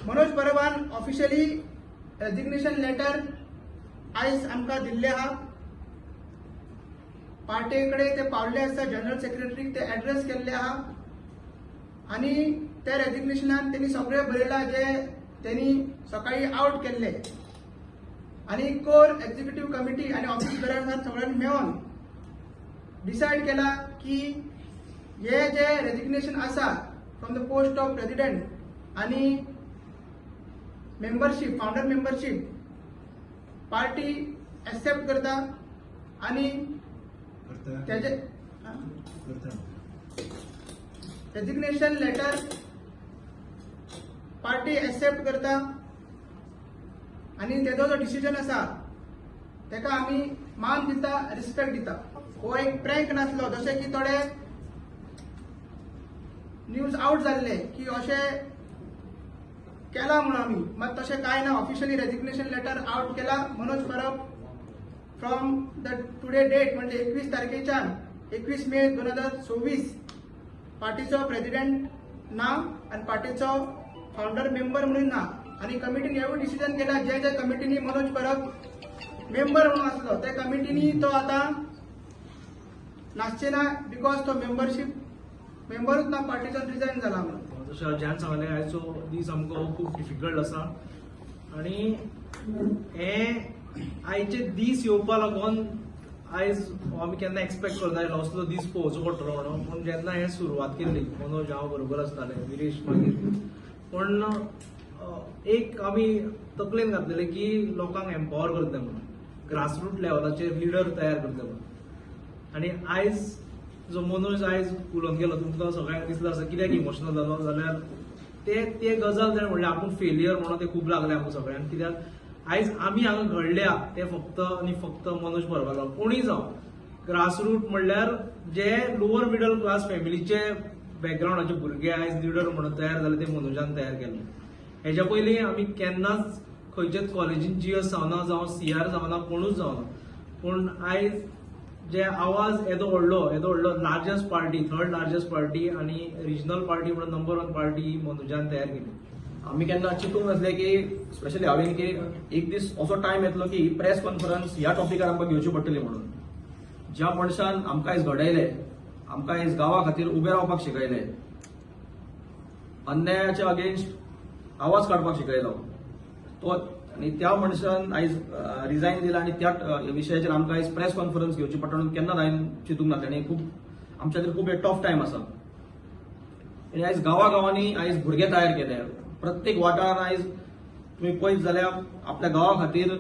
Manoj परबान officially resignation letter आयज आमकां दिल्लें आहा. पार्टे कडेन ते पावल्ले आसता, जनरल सेक्रेटरीक ते एड्रेस केल्ले आहा आनी त्या रेजिग्नेशनान तेणी सगळें बरयलां जे तेणी सकाळी आवट केल्ले. आनी कोर एक्झिक्युटीव कमिटी आनी ऑफिस बेरर्सान सगळ्यांनी मेळोन डिसायड केला की हे जे रेजिग्नेशन आसा from the post of president आनी membership, founder membership, party accept करता आनी तेजे रेजिग्नेशन लेटर पार्टी एक्सेप्ट करता आनी तेजो जो डिसिजन आसा तेका आमी मान दिता, रिस्पेक्ट दिता. हो एक प्रँक नासलो, जशें की थोडे न्यूज आवट जाल्ले की अशें केला म्हणून आमी. मात तशें कांय ना. ऑफिशियली रेजिग्नेशन लेटर आवट केला मनोज परब फ्रॉम the today date, म्हणजे 21 तारखेच्यान, 21 मे 2026 पार्टीचो प्रेसिडेंट ना आनी पार्टीचो फावंडर मेंबर म्हणून ना. आनी कमिटीन हेवूय डिसिजन केला, जे जे कमिटीनी मनोज परब मेंबर म्हणून आसलो त्या कमिटीनी तो आतां नासचे ना, because तो मेंबरशीप मेंबरूच ना पार्टीचो, रिजायन जाला म्हणून. जशें अजयान सांगलें, आयचो दीस आमकां खूब डिफिकल्ट आसा आनी हे आयचे दीस येवपा लागून आयज आमी केन्ना एक्सपेक्ट करनाशिल्लो असलो दीस पळोवचो पडटलो म्हणून. पूण जेन्ना हें सुरवात केल्ली, मनोज हांव बरोबर आसताले, विरेश मागीर, पूण एक आमी तकलेन घातलेलें की लोकांक एम्पावर करतले म्हणून, ग्रासरूट लेवलाचेर लिडर तयार करतले म्हणून. आनी आयज जो मनोज आयज उलोवन गेलो, तुमकां सगळ्यांक दिसलो आसा कित्याक इमोशनल जालो जाल्यार ते ते गजाल ताणें म्हणलें आपूण फेलियर म्हणून, ते खूब लागले आमकां सगळ्यांक. कित्याक आयज आमी हांगा घडल्या ते फक्त आनी फक्त मनोज परबा लागून. कोणूय जावं, ग्रासरूट म्हणल्यार जे लोअर मिडल क्लास फॅमिलीचे बॅकग्रावंडाचे भुरगे आयज लिडर म्हणून तयार जाले, ते मनोजान तयार केले. हेज्या पयलीं आमी केन्नाच खंयचेच कॉलेजीन जीएस जावना, जावं सीआर जावना, कोणूच जावना. पूण आयज जे आवाज येदो व्हडलो largest party, third largest party आनी रिजनल पार्टी म्हणून नंबर वन पार्टी ही मनोजान तयार केली. आमी केन्ना चिंतूंक नासलें की, स्पेशली हांवें, की एक दीस असो टायम येतलो की ही प्रेस कॉन्फरन्स ह्या टॉपिकार आमकां घेवची पडटली म्हणून. ज्या मनशान आमकां आयज घडयले, आमकां आयज गांवा खातीर उबें रावपाक शिकयले, अन्यायाच्या अगेन्स्ट आवाज काडपाक शिकयलो तो, आनी त्या मनशान आयज रिजायन दिला आनी त्या विशयाचेर आमकां आयज प्रेस कॉन्फरन्स घेवची पडटा म्हणून केन्नाच हांवें चिंतूंक नासलें. आनी खूब आमच्या खातीर खूब एक टफ टायम आसा. आनी आयज गांवा गांवांनी आयज भुरगे तयार केले. प्रत्येक वाठारांत आयज तुमी पळयत जाल्यार आपल्या गांवा खातीर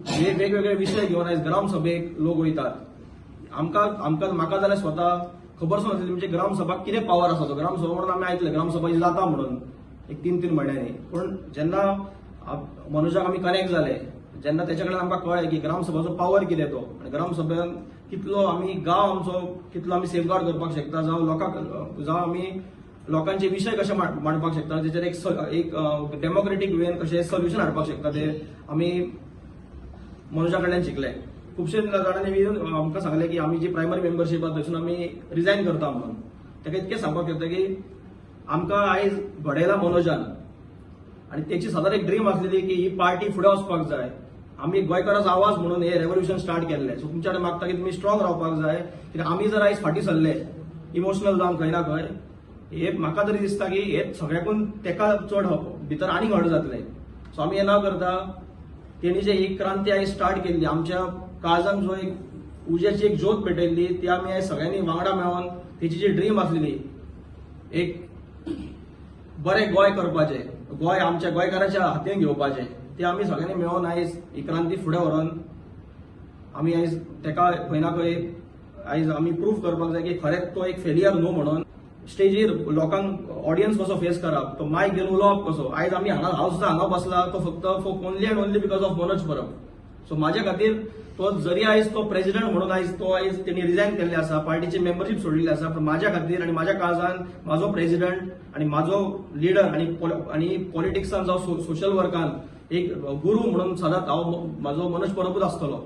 हे वेगवेगळे विशय घेवन आयज ग्रामसभेक लोक वयतात. आमकां आमकां म्हाका जाल्यार स्वता खबर सुद्दां नासली म्हणजे ग्रामसभा कितें पावर आसा तो. ग्रामसभा म्हणून आमी आयकलें, ग्रामसभा ही जाता म्हणून एक तीन तीन म्हयन्यांनी. पूण जेन्ना मनोजाक आमी कनेक्ट जाले, जेन्ना तेच्या कडेन आमकां कळ्ळें की ग्रामसभाचो पावर कितें तो आनी ग्रामसभेन कितलो आमी गांव आमचो कितलो आमी सेफगार्ड करपाक शकता, जावं लोकांक, जावं आमी लोकांचे विशय कशे मांडपाक शकता, तेचेर एक डेमोक्रेटीक वेन कशें सोल्युशन हाडपाक शकता, ते आमी मनोजा कडल्यान शिकले. खुबशे जाणांनी येवन आमकां सांगलें की आमी जी प्रायमरी मेंबरशीप आसा थंयसून आमी रिजायन करता म्हणून. ताका इतकें सांगपाक शकता की आमकां आयज घडयला मनोजान आनी तेची सदांच एक ड्रीम आसलेली की ही पार्टी फुडें वचपाक जाय. आमी गोंयकाराचो आवाज म्हणून हे रेव्होल्युशन स्टार्ट केल्लें. सो तुमच्या कडेन मागता की तुमी स्ट्रॉंग रावपाक जाय, कित्याक आमी जर आयज फाटीं सरले इमोशनल जावन खंय ना खंय, हे म्हाका तरी दिसता की हे सगळ्याकून तेका चड भितर आनीक हर्ट जातले. सो आमी हे ना करता, तेणी जे एक क्रांती आयज स्टार्ट केल्ली, आमच्या काळजान जो एक उज्याची एक ज्योत पेटयल्ली, ती आमी आयज सगळ्यांनी वांगडा मेळोन तेची जी ड्रीम आसलेली एक बरें गोंय करपाचें, गोंय आमच्या गोंयकाराच्या हातीन घेवपाचें, ते आमी सगळ्यांनी मेळोन आयज ही क्रांती फुडें व्हरोन आमी आयज तेका खंय ना खंय आयज आमी प्रूफ करपाक जाय की खरेंच तो एक फेलियर न्हू म्हणून. स्टेजीर लोकांक ऑडियन्स कसो फेस करप, तो मायक घेवन उलोवप कसो, आयज आमी हांगा, हांव सुद्दां हांगा बसला तो फक्त for only and only because of Manoj Parab. So म्हाज्या खातीर तो जरी आयज तो प्रेसिडेंट म्हणून आयज तो आयज तेणी रिजायन केल्ले आसा, पार्टीची मेंबरशीप सोडलेली आसा, पूण म्हाज्या खातीर आनी म्हाज्या काळजान म्हाजो प्रेसिडेंट आनी म्हाजो लिडर आनी पॉलिटिक्सान जावं सोशल वर्कान एक गुरू म्हणून सदांच हांव म्हाजो मनोज परबूच आसतलो.